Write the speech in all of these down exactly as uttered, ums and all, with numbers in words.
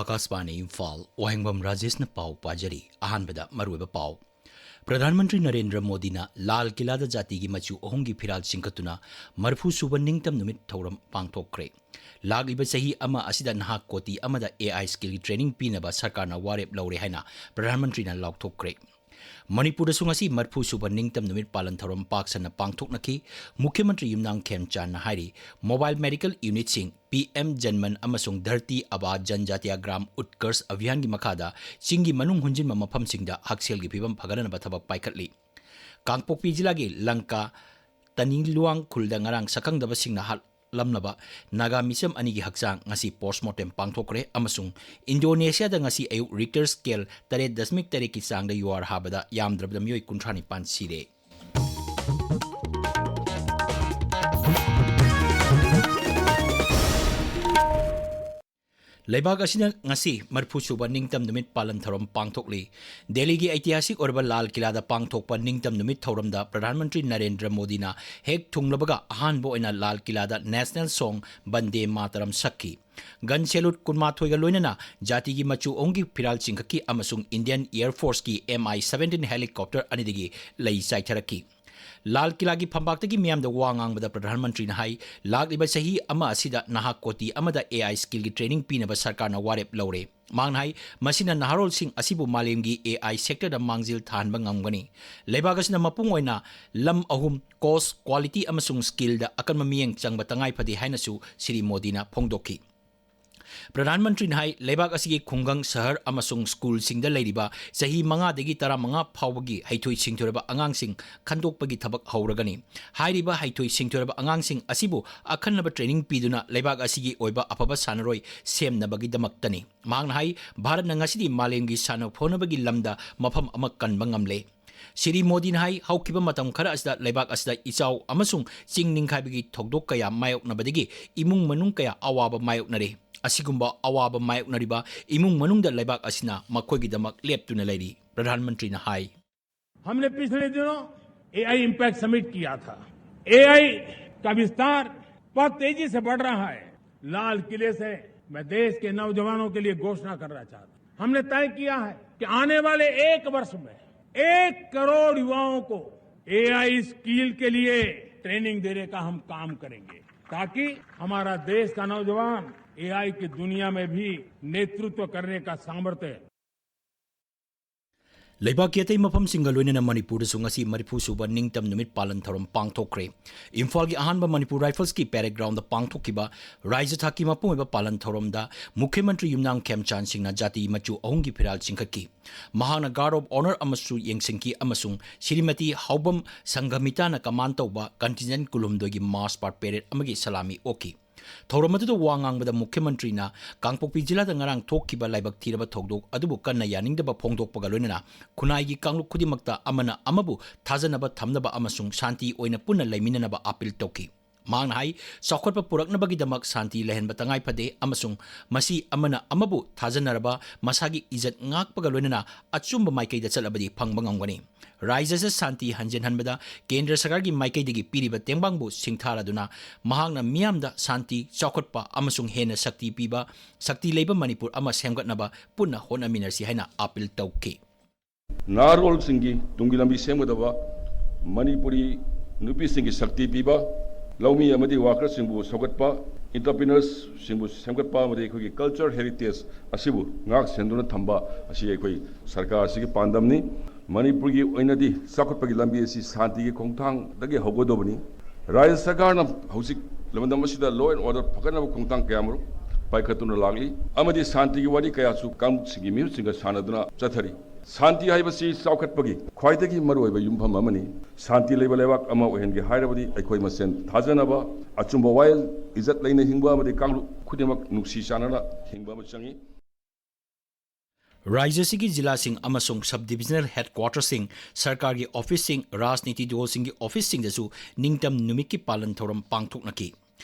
ꯑꯀꯥꯁꯕꯥꯅꯤ ꯏꯝꯐꯥꯜ, ꯋꯥꯍꯦꯡꯕꯝ ꯔꯥꯖꯦꯁꯅ ꯄꯥꯎ ꯄꯥꯖꯔꯤ꯫ ꯑꯍꯥꯟꯕꯗ ꯃꯔꯨꯑꯣꯏꯕ ꯄꯥꯎ꯫ ꯄ꯭ꯔꯙꯥꯟ ꯃꯟꯇ꯭ꯔꯤ ꯅꯔꯦꯟꯗ꯭ꯔ ꯃꯣꯗꯤꯅ ꯂꯥꯜ ꯀꯤꯂꯥꯗ ꯖꯥꯇꯤꯒꯤ ꯃꯆꯨ ꯑꯍꯨꯝꯒꯤ ꯐꯤꯔꯥꯜ ꯆꯤꯡꯈꯠꯇꯨꯅ ꯃꯔꯤꯐꯨ ꯁꯨꯕ ꯅꯤꯡꯇꯝ ꯅꯨꯃꯤꯠ ꯊꯧꯔꯝ ꯄꯥꯡꯊꯣꯛꯈ꯭ꯔꯦ꯫ ꯂꯥꯛꯂꯤꯕ ꯆꯍꯤ ꯑꯃ ꯑꯁꯤꯗ ꯅꯍꯥ ꯀꯣꯇꯤ ꯑꯃꯗ AI skill training ꯄꯤꯅꯕ ꯁꯔꯀꯥꯔꯅ ꯋꯥꯔꯦꯞ ꯂꯧꯔꯦ ꯍꯥꯏꯅ ꯄ꯭ꯔꯙꯥꯟ ꯃꯟꯇ꯭ꯔꯤꯅ ꯂꯥꯎꯊꯣꯛꯈ꯭ꯔꯦ꯫ ꯃꯅꯤꯄꯨꯔꯗꯁꯨ ꯉꯁꯤ ꯃꯔꯤꯐꯨ ꯁꯨꯕ ꯅꯤꯡꯇꯝ ꯅꯨꯃꯤꯠ ꯄꯥꯂꯟ ꯊꯧꯔꯝ ꯄꯥꯛ ꯁꯟꯅ ꯄꯥꯡꯊꯣꯛꯅꯈꯤ꯫ ꯃꯨꯈ꯭ꯌ ꯃꯟꯇ꯭ꯔꯤ ꯌꯨꯝꯅꯥꯝ ꯈꯦꯝꯆꯥꯟꯅ ꯍꯥꯏꯔꯤ, mobile medical unitꯁꯤꯡ, PM JanMan ꯑꯃꯁꯨꯡ Dharti Aaba Janjatiya Gram Utkarsh Abhiyanꯒꯤ ꯃꯈꯥꯗ ꯆꯤꯡꯒꯤ ꯃꯅꯨꯡ ꯍꯨꯟꯖꯤꯟꯕ ꯃꯐꯝꯁꯤꯡꯗ ꯍꯛꯁꯦꯜꯒꯤ ꯐꯤꯕꯝ ꯐꯒꯠꯍꯟꯅꯕ ꯊꯕꯛ ꯄꯥꯏꯈꯠꯂꯤ꯫ ꯀꯥꯡꯄꯣꯛꯄꯤ ꯖꯤꯂꯥꯒꯤ ꯂꯪꯀꯥ ꯇꯅꯤꯂꯨꯋꯥꯡ ꯈꯨꯜꯗ ꯉꯔꯥꯡ ꯁꯛꯈꯪꯗꯕꯁꯤꯡꯅ ꯍꯥꯠꯂꯝꯂꯕ ꯅꯥꯒꯥ ꯃꯤꯆꯝ ꯑꯅꯤꯒꯤ ꯍꯛꯆꯥꯡ ꯉꯁꯤ postmortem ꯄꯥꯡꯊꯣꯛꯈ꯭ꯔꯦ ꯑꯃꯁꯨꯡ ꯏꯟꯗꯣꯅꯦꯁꯤꯌꯥꯗ ꯉꯁꯤ ꯑꯌꯨꯛ Richter scale ꯇꯔꯦꯠ ꯗꯁꯃꯤꯛ ꯇꯔꯦꯠꯀꯤ ꯆꯥꯡꯗ ꯌꯨꯍꯥꯔ ꯍꯥꯕꯗ ꯌꯥꯝꯗ꯭ꯔꯕꯗ ꯃꯤꯑꯣꯏ ꯀꯨꯟꯊ꯭ꯔꯥ ꯅꯤꯄꯥꯟ ꯁꯤꯔꯦ꯫ ꯂꯩꯕꯥꯛ ꯑꯁꯤꯅ ꯉꯁꯤ ꯃꯔꯤꯐꯨ ꯁꯨꯕ ꯅꯤꯡꯇꯝ ꯅꯨꯃꯤꯠ ꯄꯥꯂꯟ ꯊꯧꯔꯝ ꯄꯥꯡꯊꯣꯛꯂꯤ꯫ ꯗꯦꯜꯂꯤꯒꯤ ꯑꯩꯇꯤꯍꯥꯁꯤꯛ ꯑꯣꯏꯔꯕ ꯂꯥꯜ ꯀꯤꯂꯥꯗ ꯄꯥꯡꯊꯣꯛꯄ ꯅꯤꯡꯇꯝ ꯅꯨꯃꯤꯠ ꯊꯧꯔꯝꯗ ꯄ꯭ꯔꯙꯥꯟ ꯃꯟꯇ꯭ꯔꯤ ꯅꯔꯦꯟꯗ꯭ꯔ ꯃꯣꯗꯤꯅ ꯍꯦꯛ ꯊꯨꯡꯂꯕꯒ ꯑꯍꯥꯟꯕ ꯑꯣꯏꯅ ꯂꯥꯜ ꯀꯤꯂꯥꯗ national song ꯕꯟꯗꯦ ꯃꯥꯇꯔꯝ ꯁꯛꯈꯤ꯫ Gun salute ꯀꯨꯟꯃꯥꯊꯣꯏꯒ ꯂꯣꯏꯅꯅ ꯖꯥꯇꯤꯒꯤ ꯃꯆꯨ ꯑꯍꯨꯝꯒꯤ ꯐꯤꯔꯥꯜ ꯆꯤꯡꯈꯠꯈꯤ ꯑꯃꯁꯨꯡ Indian Air Forceꯀꯤ MI seventeen helicopter ꯑꯅꯤꯗꯒꯤ ꯂꯩ ꯆꯥꯏꯊꯔꯛꯈꯤ꯫ ꯂꯥꯜ ꯀꯤꯂꯥꯒꯤ ꯐꯝꯄꯥꯛꯇꯒꯤ ꯃꯤꯌꯥꯝꯗ ꯋꯥ ꯉꯥꯡꯕꯗ ꯄ꯭ꯔꯙꯥꯟ ꯃꯟꯇ꯭ꯔꯤꯅ ꯍꯥꯏ, ꯂꯥꯛꯂꯤꯕ ꯆꯍꯤ ꯑꯃ ꯑꯁꯤꯗ ꯅꯍꯥ ꯀꯣꯇꯤ ꯑꯃꯗ AI skillꯒꯤ training ꯄꯤꯅꯕ ꯁꯔꯀꯥꯔꯅ ꯋꯥꯔꯦꯞ ꯂꯧꯔꯦ꯫ ꯃꯍꯥꯛꯅ ꯍꯥꯏ, ꯃꯁꯤꯅ ꯅꯍꯥꯔꯣꯜꯁꯤꯡ ꯑꯁꯤꯕꯨ ꯃꯥꯂꯦꯝꯒꯤ AI sectorꯗ ꯃꯥꯡꯖꯤꯜ ꯊꯥꯍꯟꯕ ꯉꯝꯒꯅꯤ꯫ ꯂꯩꯕꯥꯛ ꯑꯁꯤꯅ ꯃꯄꯨꯡ ꯑꯣꯏꯅ ꯂꯝ ꯑꯍꯨꯝ, cost, quality ꯑꯃꯁꯨꯡ skillꯗ ꯑꯀꯟꯕ ꯃꯤꯠꯌꯦꯡ ꯆꯪꯕ ꯇꯉꯥꯏ ꯐꯗꯦ ꯍꯥꯏꯅꯁꯨ ꯁ꯭ꯔꯤ ꯃꯣꯗꯤꯅ ꯐꯣꯡꯗꯣꯛꯈꯤ꯫ ꯄ꯭ꯔꯙꯥꯟ ꯃꯟꯇ꯭ꯔꯤꯅ ꯍꯥꯏ, ꯂꯩꯕꯥꯛ ꯑꯁꯤꯒꯤ ꯈꯨꯡꯒꯪ, ꯁꯍꯔ ꯑꯃꯁꯨꯡ ꯁ꯭ꯀꯨꯜꯁꯤꯡꯗ ꯂꯩꯔꯤꯕ ꯆꯍꯤ ꯃꯉꯥꯗꯒꯤ ꯇꯔꯥꯃꯉꯥ ꯐꯥꯎꯕꯒꯤ ꯍꯩꯊꯣꯏ ꯁꯤꯡꯊꯣꯏꯔꯕ ꯑꯉꯥꯡꯁꯤꯡ ꯈꯟꯗꯣꯛꯄꯒꯤ ꯊꯕꯛ ꯍꯧꯔꯒꯅꯤ꯫ ꯍꯥꯏꯔꯤꯕ ꯍꯩꯊꯣꯏ ꯁꯤꯡꯊꯣꯏꯔꯕ ꯑꯉꯥꯡꯁꯤꯡ ꯑꯁꯤꯕꯨ ꯑꯈꯟꯅꯕ training ꯄꯤꯗꯨꯅ ꯂꯩꯕꯥꯛ ꯑꯁꯤꯒꯤ ꯑꯣꯏꯕ ꯑꯐꯕ ꯁꯥꯟꯅꯔꯣꯏ ꯁꯦꯝꯅꯕꯒꯤꯗꯃꯛꯇꯅꯤ꯫ ꯃꯍꯥꯛꯅ ꯍꯥꯏ, ꯚꯥꯔꯠꯅ ꯉꯁꯤꯗꯤ ꯃꯥꯂꯦꯝꯒꯤ ꯁꯥꯟꯅ ꯈꯣꯠꯅꯕꯒꯤ ꯂꯝꯗ ꯃꯐꯝ ꯑꯃ ꯀꯟꯕ ꯉꯝꯂꯦ꯫ ꯁ꯭ꯔꯤ ꯃꯣꯗꯤꯅ ꯍꯥꯏ, ꯍꯧꯈꯤꯕ ꯃꯇꯝ ꯈꯔ ꯑꯁꯤꯗ ꯂꯩꯕꯥꯛ ꯑꯁꯤꯗ ꯏꯆꯥꯎ ꯑꯃꯁꯨꯡ ꯆꯤꯡ ꯅꯤꯡꯈꯥꯏꯕꯒꯤ ꯊꯧꯗꯣꯛ ꯀꯌꯥ ꯃꯥꯌꯣꯛꯅꯕꯗꯒꯤ ꯏꯃꯨꯡ ꯃꯅꯨꯡ ꯀꯌꯥ ꯑꯋꯥꯕ ꯃꯥꯌꯣꯛꯅꯔꯦ꯫ ꯑꯁꯤꯒꯨꯝꯕ ꯑꯋꯥꯕ ꯃꯥꯌꯣꯛꯅꯔꯤꯕ ꯏꯃꯨꯡ ꯃꯅꯨꯡꯗ ꯂꯩꯕꯥꯛ ꯑꯁꯤꯅ ꯃꯈꯣꯏꯒꯤꯗꯃꯛ ꯂꯦꯞꯇꯨꯅ ꯂꯩꯔꯤ꯫ ꯄ꯭ꯔꯙꯥꯟ ꯃꯟꯇ꯭ꯔꯤꯅ ꯍꯥꯏ, हमने पिछले दिनों AI Impact Summit किया था। AI का विस्तार बहुत तेजी से बढ़ रहा है। लाल किले से मैं देश के नौजवानों के लिए घोषणा करना चाहता हूं, हमने तय किया है कि आने वाले एक वर्ष में एक करोड़ युवाओं को एआई स्किल के लिए ट्रेनिंग देने का हम काम करेंगे, ताकि हमारा देश का नौजवान एआई की दुनिया में भी नेतृत्व करने का सामर्थ्य ꯂꯩꯕꯥꯛꯀꯤ ꯑꯇꯩ ꯃꯐꯝꯁꯤꯡꯒ ꯂꯣꯏꯅꯅ ꯃꯅꯤꯄꯨꯔꯗꯁꯨ ꯉꯁꯤ ꯃꯔꯤꯐꯨ ꯁꯨꯕ ꯅꯤꯡꯇꯝ ꯅꯨꯃꯤꯠ ꯄꯥꯂꯟ ꯊꯧꯔꯝ ꯄꯥꯡꯊꯣꯛꯈ꯭ꯔꯦ꯫ ꯏꯝꯐꯥꯜꯒꯤ ꯑꯍꯥꯟꯕ ꯃꯅꯤꯄꯨꯔ ꯔꯥꯏꯐꯜꯁꯀꯤ ꯄꯦꯔꯦꯗ ꯒ꯭ꯔꯥꯎꯟꯗ ꯄꯥꯡꯊꯣꯛꯈꯤꯕ ꯔꯥꯏꯖ ꯊꯥꯛꯀꯤ ꯃꯄꯨꯡ ꯑꯣꯏꯕ ꯄꯥꯂꯟ ꯊꯧꯔꯝꯗ ꯃꯨꯈ꯭ꯌ ꯃꯟꯇ꯭ꯔꯤ ꯌꯨꯝꯅꯥꯝ ꯈꯦꯝꯆꯥꯟ ꯁꯤꯡꯅ ꯖꯥꯇꯤ ꯃꯆꯨ ꯑꯍꯨꯝꯒꯤ ꯐꯤꯔꯥꯜ ꯆꯤꯡꯈꯠꯈꯤ꯫ ꯃꯍꯥꯛꯅ ꯒꯥꯔꯗ ꯑꯣꯐ ꯑꯣꯅꯔ ꯑꯃꯁꯨ ꯌꯦꯡꯁꯤꯟꯈꯤ ꯑꯃꯁꯨꯡ ꯁ꯭ꯔꯤꯃꯇꯤ ꯍꯥꯎꯕꯝ ꯁꯪꯘꯃꯤꯇꯥꯅ ꯀꯃꯥꯟ ꯇꯧꯕ ꯀꯟꯇꯤꯟꯖꯦꯟ ꯀꯨꯟꯍꯨꯝꯗꯣꯏꯒꯤ ꯃꯥꯔꯆ ꯄꯥꯁ ꯄꯦꯔꯦꯗ ꯑꯃꯒꯤ ꯁꯂꯥꯃꯤ ꯑꯣꯛꯈꯤ꯫ ꯊꯧꯔꯝ ꯑꯗꯨꯗ ꯋꯥ ꯉꯥꯡꯕꯗ ꯃꯨꯈ꯭ꯌ ꯃꯟꯇ꯭ꯔꯤꯅ ꯀꯥꯡꯄꯣꯛꯄꯤ ꯖꯤꯂꯥꯗ ꯉꯔꯥꯡ ꯊꯣꯛꯈꯤꯕ ꯂꯥꯏꯕꯛ ꯊꯤꯔꯕ ꯊꯧꯗꯣꯛ ꯑꯗꯨꯕꯨ ꯀꯟꯅ ꯌꯥꯅꯤꯡꯗꯕ ꯐꯣꯡꯗꯣꯛꯄꯒ ꯂꯣꯏꯅꯅ ꯈꯨꯟꯅꯥꯏꯒꯤ ꯀꯥꯡꯂꯨꯞ ꯈꯨꯗꯤꯡꯃꯛꯇ ꯑꯃꯅ ꯑꯃꯕꯨ ꯊꯥꯖꯅꯕ ꯊꯝꯅꯕ ꯑꯃꯁꯨꯡ ꯁꯥꯟꯇꯤ ꯑꯣꯏꯅ ꯄꯨꯟꯅ ꯂꯩꯃꯤꯟꯅꯅꯕ ꯑꯥꯄꯤꯜ ꯇꯧꯈꯤ꯫ ꯃꯍꯥꯛꯅ ꯍꯥꯏ, ꯆꯥꯎꯈꯠꯄ ꯄꯨꯔꯛꯅꯕꯒꯤꯗꯃꯛ ꯁꯥꯟꯇꯤ ꯂꯩꯍꯟꯕ ꯇꯉꯥꯏ ꯐꯗꯦ ꯑꯃꯁꯨꯡ ꯃꯁꯤ ꯑꯃꯅ ꯑꯃꯕꯨ ꯊꯥꯖꯅꯔꯕ, ꯃꯁꯥꯒꯤ ꯏꯖꯠ ꯉꯥꯛꯄꯒ ꯂꯣꯏꯅꯅ ꯑꯆꯨꯝꯕ ꯃꯥꯏꯀꯩꯗ ꯆꯠꯂꯕꯗꯤ ꯐꯪꯕ ꯉꯝꯒꯅꯤ꯫ ꯔꯥꯏꯖ ꯑꯁꯤ ꯁꯥꯟꯇꯤ ꯍꯟꯖꯤꯟꯍꯟꯕꯗ ꯀꯦꯟꯗ꯭ꯔ ꯁꯔꯀꯥꯔꯒꯤ ꯃꯥꯏꯀꯩꯗꯒꯤ ꯄꯤꯔꯤꯕ ꯇꯦꯡꯕꯥꯡꯕꯨ ꯁꯤꯡꯊꯥꯔꯗꯨꯅ ꯃꯍꯥꯛꯅ ꯃꯤꯌꯥꯝꯗ ꯁꯥꯟꯇꯤ, ꯆꯥꯎꯈꯠꯄ ꯑꯃꯁꯨꯡ ꯍꯦꯟꯅ ꯁꯛꯇꯤ ꯄꯤꯕ, ꯁꯛꯇꯤ ꯂꯩꯕ ꯃꯅꯤꯄꯨꯔ ꯑꯃ ꯁꯦꯝꯒꯠꯅꯕ ꯄꯨꯟꯅ ꯍꯣꯠꯅꯃꯤꯟꯅꯁꯤ ꯍꯥꯏꯅ ꯑꯥꯄꯤꯜ ꯇꯧꯈꯤ꯫ ꯅꯍꯥꯔꯣꯜꯁꯤꯡꯒꯤ ꯇꯨꯡꯒꯤ ꯂꯝꯕꯤ ꯁꯦꯝꯒꯗꯕ, ꯃꯅꯤꯄꯨꯔꯤ ꯅꯨꯄꯤꯁꯤꯡꯒꯤ ꯁꯛꯇꯤ ꯄꯤꯕ, ꯂꯧꯃꯤ ꯑꯃꯗꯤ ꯋꯥꯀꯔꯁꯤꯡꯕꯨ ꯁꯧꯒꯠꯄ, ꯏꯟꯇꯔꯄ꯭ꯔꯤꯅꯔꯁꯁꯤꯡꯕꯨ ꯁꯦꯝꯒꯠꯄ ꯑꯃꯗꯤ ꯑꯩꯈꯣꯏꯒꯤ ꯀꯜꯆꯔ ꯍꯦꯔꯤꯇꯦꯖ ꯑꯁꯤꯕꯨ ꯉꯥꯛ ꯁꯦꯟꯗꯨꯅ ꯊꯝꯕ ꯑꯁꯤ ꯑꯩꯈꯣꯏ ꯁꯔꯀꯥꯔ ꯑꯁꯤꯒꯤ ꯄꯥꯟꯗꯝꯅꯤ꯫ ꯃꯅꯤꯄꯨꯔꯒꯤ ꯑꯣꯏꯅꯗꯤ ꯆꯥꯎꯈꯠꯄꯒꯤ ꯂꯝꯕꯤ ꯑꯁꯤ ꯁꯥꯟꯇꯤꯒꯤ ꯈꯣꯡꯊꯥꯡꯗꯒꯤ ꯍꯧꯒꯗꯧꯕꯅꯤ꯫ ꯔꯥꯖ꯭ꯌ ꯁꯔꯀꯥꯔꯅ ꯍꯧꯖꯤꯛ ꯂꯝꯗꯝ ꯑꯁꯤꯗ law and order ꯐꯒꯠꯅꯕ ꯈꯣꯡꯊꯥꯡ ꯀꯌꯥꯃꯔꯨꯝ ꯄꯥꯏꯈꯠꯇꯨꯅ ꯂꯥꯛꯂꯤ ꯑꯃꯗꯤ ꯁꯥꯟꯇꯤꯒꯤ ꯋꯥꯔꯤ ꯀꯌꯥꯁꯨ ꯀꯥꯡꯂꯨꯞꯁꯤꯡꯒꯤ ꯃꯤꯍꯨꯠꯁꯤꯡꯒ ꯁꯥꯟꯅꯗꯨꯅ ꯆꯠꯊꯔꯤ꯫ ꯁꯥꯟꯇꯤ ꯍꯥꯏꯕꯁꯤ ꯆꯥꯎꯈꯠꯄꯒꯤ ꯈ꯭ꯋꯥꯏꯗꯒꯤ ꯃꯔꯨꯑꯣꯏꯕ ꯌꯨꯝꯐꯝ ꯑꯃꯅꯤ꯫ ꯁꯥꯟꯇꯤ ꯂꯩꯕ ꯂꯩꯕꯥꯛ ꯑꯃ ꯑꯣꯏꯍꯟꯒꯦ ꯍꯥꯏꯔꯕꯗꯤ ꯑꯩꯈꯣꯏ ꯃꯁꯦꯟ ꯊꯥꯖꯅꯕ, ꯑꯆꯨꯝꯕ ꯋꯥꯌꯦꯜ, ꯏꯖꯠ ꯂꯩꯅ ꯍꯤꯡꯕ ꯑꯃꯗꯤ ꯀꯥꯡꯂꯨꯞ ꯈꯨꯗꯤꯡꯃꯛ ꯅꯨꯡꯁꯤ ꯆꯥꯟꯅꯅ ꯍꯤꯡꯕ ꯑꯃ ꯆꯪꯏ꯫ ꯔꯥꯖ꯭ꯌ ꯑꯁꯤꯒꯤ ꯖꯤꯂꯥꯁꯤꯡ ꯑꯃꯁꯨꯡ ꯁꯕ ꯗꯤꯚꯤꯖꯅꯦꯜ ꯍꯦꯗꯀ꯭ꯋꯥꯇꯔꯁꯤꯡ, ꯁꯔꯀꯥꯔꯒꯤ ꯑꯣꯐꯤꯁꯁꯤꯡ, ꯔꯥꯖꯅꯤꯇꯤ ꯗꯜꯁꯤꯡꯒꯤ ꯑꯣꯐꯤꯁꯁꯤꯡꯗꯁꯨ ꯅꯤꯡꯇꯝ ꯅꯨꯃꯤꯠꯀꯤ ꯄꯥꯂꯟ ꯊꯧꯔꯝ ꯄꯥꯡꯊꯣꯛꯅꯈꯤ꯫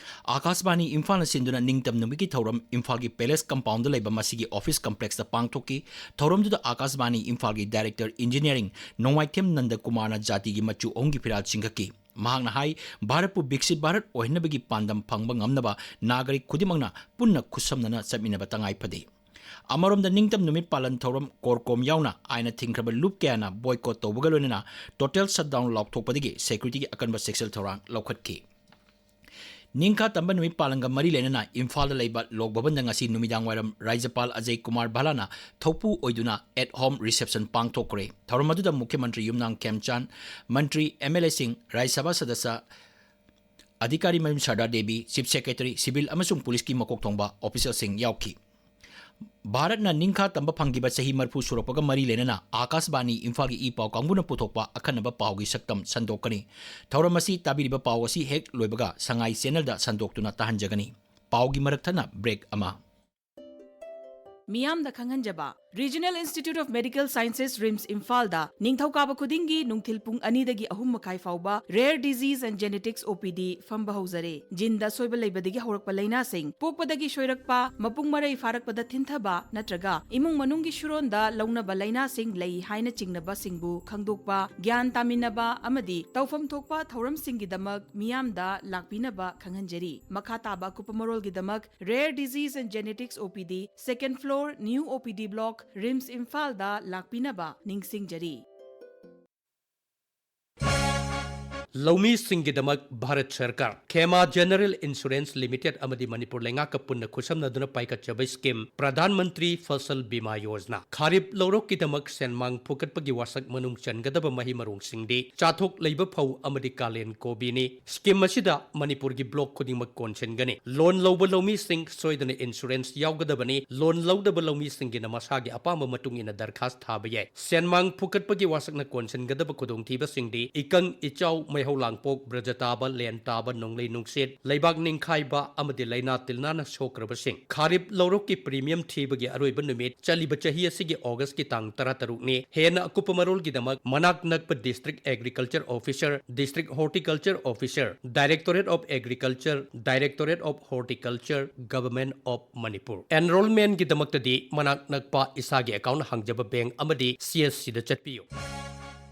ꯑꯥꯀꯥꯁꯕꯥꯅꯤ ꯏꯝꯐꯥꯜꯅ ꯁꯤꯟꯗꯨꯅ ꯅꯤꯡꯇꯝ ꯅꯨꯃꯤꯠꯀꯤ ꯊꯧꯔꯝ ꯏꯝꯐꯥꯜꯒꯤ ꯄꯦꯂꯦꯁ ꯀꯝꯄꯥꯎꯟꯗ ꯂꯩꯕ ꯃꯁꯤꯒꯤ ꯑꯣꯐꯤꯁ ꯀꯝꯄ꯭ꯂꯦꯛꯁꯇ ꯄꯥꯡꯊꯣꯛꯈꯤ꯫ ꯊꯧꯔꯝꯗꯨꯗ ꯑꯥꯀꯥꯁꯕꯥꯅꯤ ꯏꯝꯐꯥꯜꯒꯤ ꯗꯥꯏꯔꯦꯛꯇꯔ ꯏꯟꯖꯤꯅꯤꯌꯥꯔꯤꯡ ꯅꯣꯡꯃꯥꯏꯊꯦꯝ ꯅꯟꯗ ꯀꯨꯃꯥꯔꯅ ꯖꯥꯇꯤꯒꯤ ꯃꯆꯨ ꯑꯍꯨꯝꯒꯤ ꯐꯤꯔꯥꯜ ꯆꯤꯡꯈꯠꯈꯤ꯫ ꯃꯍꯥꯛꯅ ꯍꯥꯏ, ꯚꯥꯔꯠꯄꯨ ꯕꯤꯛꯁꯤꯠ ꯚꯥꯔꯠ ꯑꯣꯏꯍꯟꯅꯕꯒꯤ ꯄꯥꯟꯗꯝ ꯐꯪꯕ ꯉꯝꯅꯕ ꯅꯥꯒꯔꯤꯛ ꯈꯨꯗꯤꯡꯃꯛꯅ ꯄꯨꯟꯅ ꯈꯨꯠꯁꯝꯅꯅ ꯆꯠꯃꯤꯟꯅꯕ ꯇꯉꯥꯏ ꯐꯗꯦ꯫ ꯑꯃꯔꯣꯝꯗ, ꯅꯤꯡꯇꯝ ꯅꯨꯃꯤꯠ ꯄꯥꯂꯟ ꯊꯧꯔꯝ ꯀꯣꯔꯀꯣꯝ ꯌꯥꯎꯅ ꯑꯥꯏꯟꯅ ꯊꯤꯡꯈ꯭ꯔꯕ ꯂꯨꯞ ꯀꯌꯥꯅ ꯕꯣꯏꯀꯣꯠ ꯇꯧꯕꯒ ꯂꯣꯏꯅꯅ ꯇꯣꯇꯦꯜ ꯁꯠꯗꯥꯎꯟ ꯂꯥꯎꯊꯣꯛꯄꯗꯒꯤ ꯁꯦꯀ꯭ꯌꯨꯔꯤꯇꯤꯒꯤ ꯑꯀꯟꯕ ꯆꯦꯛꯁꯤꯜ ꯊꯧꯔꯥꯡ ꯂꯧꯈꯠꯈꯤ꯫ ꯅꯤꯡꯈꯥ ꯇꯝꯕ ꯅꯨꯃꯤꯠ ꯄꯥꯂꯟꯒ ꯃꯔꯤ ꯂꯩꯅꯅ ꯏꯝꯐꯥꯜꯗ ꯂꯩꯕ ꯂꯣꯛ ꯚꯕꯟꯗ ꯉꯁꯤ ꯅꯨꯃꯤꯗꯥꯡ ꯋꯥꯏꯔꯝ ꯔꯥꯖ꯭ꯌꯄꯥꯜ ꯑꯖꯌ ꯀꯨꯃꯥꯔ ꯚꯥꯂꯥꯅ ꯊꯧꯄꯨ ꯑꯣꯏꯗꯨꯅ ꯑꯦꯠ ꯍꯣꯝ ꯔꯤꯁꯦꯞꯁꯟ ꯄꯥꯡꯊꯣꯛꯈ꯭ꯔꯦ꯫ ꯊꯧꯔꯝ ꯑꯗꯨꯗ ꯃꯨꯈ꯭ꯌ ꯃꯟꯇ꯭ꯔꯤ ꯌꯨꯝꯅꯥꯝ ꯈꯦꯝꯆꯥꯟ, ꯃꯟꯇ꯭ꯔꯤ, ꯑꯦꯝ ꯑꯦꯜ ꯑꯦꯁꯤꯡ, ꯔꯥꯖ꯭ꯌ ꯁꯚꯥ ꯁꯗꯁ꯭ꯌ, ꯑꯙꯤꯀꯥꯔꯤ ꯃꯌꯨꯝ ꯁꯔꯗꯥ ꯗꯦꯕꯤ, ꯆꯤꯐ ꯁꯦꯀ꯭ꯔꯦꯇꯔꯤ, ꯁꯤꯚꯤꯜ ꯑꯃꯁꯨꯡ ꯄꯨꯂꯤꯁꯀꯤ ꯃꯀꯣꯛ ꯊꯣꯡꯕ ꯑꯣꯐꯤꯁꯤꯌꯦꯜꯁꯤꯡ ꯌꯥꯎꯈꯤ꯫ ꯚꯥꯔꯠꯅ ꯅꯤꯡꯈꯥ ꯇꯝꯕ ꯐꯪꯈꯤꯕ ꯆꯍꯤ ꯃꯔꯤꯐꯨ ꯁꯨꯔꯛꯄꯒ ꯃꯔꯤ ꯂꯩꯅꯅ ꯑꯥꯀꯥꯁꯕꯥꯅꯤ ꯏꯝꯐꯥꯜꯒꯤ ꯏ ꯄꯥꯎ ꯀꯥꯡꯕꯨꯅ ꯄꯨꯊꯣꯛꯄ ꯑꯈꯟꯅꯕ ꯄꯥꯎꯒꯤ ꯁꯛꯇꯝ ꯁꯟꯗꯣꯛꯀꯅꯤ꯫ ꯊꯧꯔꯝ ꯑꯁꯤ ꯇꯥꯕꯤꯔꯤꯕ ꯄꯥꯎ ꯑꯁꯤ ꯍꯦꯛ ꯂꯣꯏꯕꯒ ꯁꯉꯥꯏ ꯆꯦꯅꯦꯜꯗ ꯁꯟꯗꯣꯛꯇꯨꯅ ꯇꯥꯍꯟꯖꯒꯅꯤ꯫ ꯄꯥꯎꯒꯤ ꯃꯔꯛ ꯊꯠꯅ ꯕ꯭ꯔꯦꯛ ꯑꯃ꯫ ꯃꯤꯌꯥꯝꯗ ꯈꯪꯍꯟꯖꯕ, Regional Institute of Medical Sciences, RIMS ꯏꯝꯐꯥꯜꯗ ꯅꯤꯡꯊꯧꯀꯥꯕ ꯈꯨꯗꯤꯡꯒꯤ ꯅꯨꯡꯊꯤꯜ ꯄꯨꯡ ꯑꯅꯤꯗꯒꯤ ꯑꯍꯨꯝ ꯃꯈꯥꯏ ꯐꯥꯎꯕ Rare Disease and Genetics, ꯑꯣ ꯄꯤ ꯗꯤ, ꯐꯝꯕ ꯍꯧꯖꯔꯦ꯫ ꯖꯤꯟꯗ ꯑꯁꯣꯏꯕ ꯂꯩꯕꯗꯒꯤ ꯍꯧꯔꯛꯄ ꯂꯥꯏꯅꯥꯁꯤꯡ, ꯄꯣꯛꯄꯗꯒꯤ ꯁꯣꯏꯔꯛꯄ, ꯃꯄꯨꯡ ꯃꯔꯩ ꯐꯥꯔꯛꯄꯗ ꯊꯤꯟꯊꯕ ꯅꯠꯇ꯭ꯔꯒ ꯏꯃꯨꯡ ꯃꯅꯨꯡꯒꯤ ꯁꯨꯔꯣꯟꯗ ꯂꯧꯅꯕ ꯂꯥꯏꯅꯥꯁꯤꯡ ꯂꯩ ꯍꯥꯏꯅ ꯆꯤꯡꯅꯕꯁꯤꯡꯕꯨ ꯈꯪꯗꯣꯛꯄ, ꯒ꯭ꯌꯥꯟ ꯇꯥꯃꯤꯟꯅꯕ ꯑꯃꯗꯤ ꯇꯧꯐꯝ ꯊꯣꯛꯄ ꯊꯧꯔꯝꯁꯤꯡꯒꯤꯗꯃꯛ ꯃꯤꯌꯥꯝꯗ ꯂꯥꯛꯄꯤꯅꯕ ꯈꯪꯍꯟꯖꯔꯤ꯫ ꯃꯈꯥ ꯇꯥꯕ ꯑꯀꯨꯞꯄ ꯃꯔꯣꯜꯒꯤꯗꯃꯛ Rare Disease and Genetics, ꯑꯣ ꯄꯤ ꯗꯤ, second floor, new ꯑꯣ ꯄꯤ ꯗꯤ block, ꯔꯤꯝꯁ ꯏꯝꯐꯥꯜꯗ ꯂꯥꯛꯄꯤꯅꯕ ꯅꯤꯡꯁꯤꯡꯖꯔꯤ꯫ ꯂꯧꯃꯤꯁꯤꯡꯒꯤꯗꯃꯛ ꯚꯥꯔꯠ ꯁꯔꯀꯥꯔ, ꯈꯦꯃꯥ ꯖꯦꯅꯔꯦꯜ ꯏꯟꯁꯨꯔꯦꯟꯁ ꯂꯤꯃꯤꯇꯦꯗ ꯑꯃꯗꯤ ꯃꯅꯤꯄꯨꯔ ꯂꯩꯉꯥꯛꯀ ꯄꯨꯟꯅ ꯈꯨꯠꯁꯝꯅꯗꯨꯅ ꯄꯥꯏꯈꯠꯆꯕ ꯁ꯭ꯀꯤꯝ ꯄ꯭ꯔꯙꯥꯟ ꯃꯟꯇ꯭ꯔꯤ ꯐꯁꯜ ꯕꯤꯃꯥ ꯌꯣꯖꯅꯥ꯫ ꯈꯥꯔꯤꯞ ꯂꯧꯔꯣꯛꯀꯤꯗꯃꯛ ꯁꯦꯟꯃꯥꯡ ꯐꯨꯀꯠꯄꯒꯤ ꯋꯥꯁꯛ ꯃꯅꯨꯡ ꯆꯟꯒꯗꯕ ꯃꯍꯩ ꯃꯔꯣꯡꯁꯤꯡꯗꯤ ꯆꯥꯊꯣꯛ ꯂꯩꯕ ꯐꯧ ꯑꯃꯗꯤ ꯀꯥꯂꯦꯟ ꯀꯣꯕꯤꯅꯤ꯫ ꯁ꯭ꯀꯤꯝ ꯑꯁꯤꯗ ꯃꯅꯤꯄꯨꯔꯒꯤ ꯕ꯭ꯂꯣꯛ ꯈꯨꯗꯤꯡꯃꯛ ꯀꯣꯟꯁꯤꯟꯒꯅꯤ꯫ ꯂꯣꯟ ꯂꯧꯕ ꯂꯧꯃꯤꯁꯤꯡ ꯁꯣꯏꯗꯅ ꯏꯟꯁꯨꯔꯦꯟꯁ ꯌꯥꯎꯒꯗꯕꯅꯤ꯫ ꯂꯣꯟ ꯂꯧꯗꯕ ꯂꯧꯃꯤꯁꯤꯡꯒꯤꯅ ꯃꯁꯥꯒꯤ ꯑꯄꯥꯝꯕ ꯃꯇꯨꯡ ꯏꯟꯅ ꯗꯔꯈꯥꯁ ꯊꯥꯕ ꯌꯥꯏ꯫ ꯁꯦꯟꯃꯥꯡ ꯐꯨꯀꯠꯄꯒꯤ ꯋꯥꯁꯛꯅ ꯀꯣꯟꯁꯤꯟꯒꯗꯕ ꯈꯨꯗꯣꯡꯊꯤꯕꯁꯤꯡꯗꯤ ꯏꯀꯪ ꯏꯆꯥꯎ, ꯃꯩꯍꯧ ꯂꯥꯡꯄꯣꯛ, ꯕ꯭ꯔꯖꯇꯥꯕ, ꯂꯦꯟ ꯇꯥꯕ, ꯅꯣꯡꯂꯩ ꯅꯨꯡꯁꯤꯠ, ꯂꯩꯕꯥꯛ ꯅꯤꯡꯈꯥꯏꯕ ꯑꯃꯗꯤ ꯂꯥꯏꯅꯥ ꯇꯤꯜꯅꯥꯅ ꯁꯣꯛꯈ꯭ꯔꯕꯁꯤꯡ꯫ ꯈꯥꯔꯤꯞ ꯂꯧꯔꯣꯛꯀꯤ ꯄ꯭ꯔꯤꯃꯤꯌꯝ ꯊꯤꯕꯒꯤ ꯑꯔꯣꯏꯕ ꯅꯨꯃꯤꯠ ꯆꯠꯂꯤꯕ ꯆꯍꯤ ꯑꯁꯤꯒꯤ ꯑꯣꯒꯁꯀꯤ ꯇꯥꯡ ꯇꯔꯥꯇꯔꯨꯛꯅꯤ꯫ ꯍꯦꯟꯅ ꯑꯀꯨꯞꯄ ꯃꯔꯣꯜꯒꯤꯗꯃꯛ ꯃꯅꯥꯛ ꯅꯛꯄ District Agriculture Officer, District Horticulture Officer, Directorate of Agriculture, Directorate of Horticulture, Government of Manipur꯫ Enrollmentꯒꯤꯗꯃꯛꯇꯗꯤ ꯃꯅꯥꯛ ꯅꯛꯄ ꯏꯁꯥꯒꯤ ꯑꯦꯀꯥꯎꯟ ꯍꯥꯡꯖꯕ ꯕꯦꯡꯛ ꯑꯃꯗꯤ ꯁꯤ ꯑꯦꯁ ꯁꯤꯗ ꯆꯠꯄꯤꯌꯨ꯫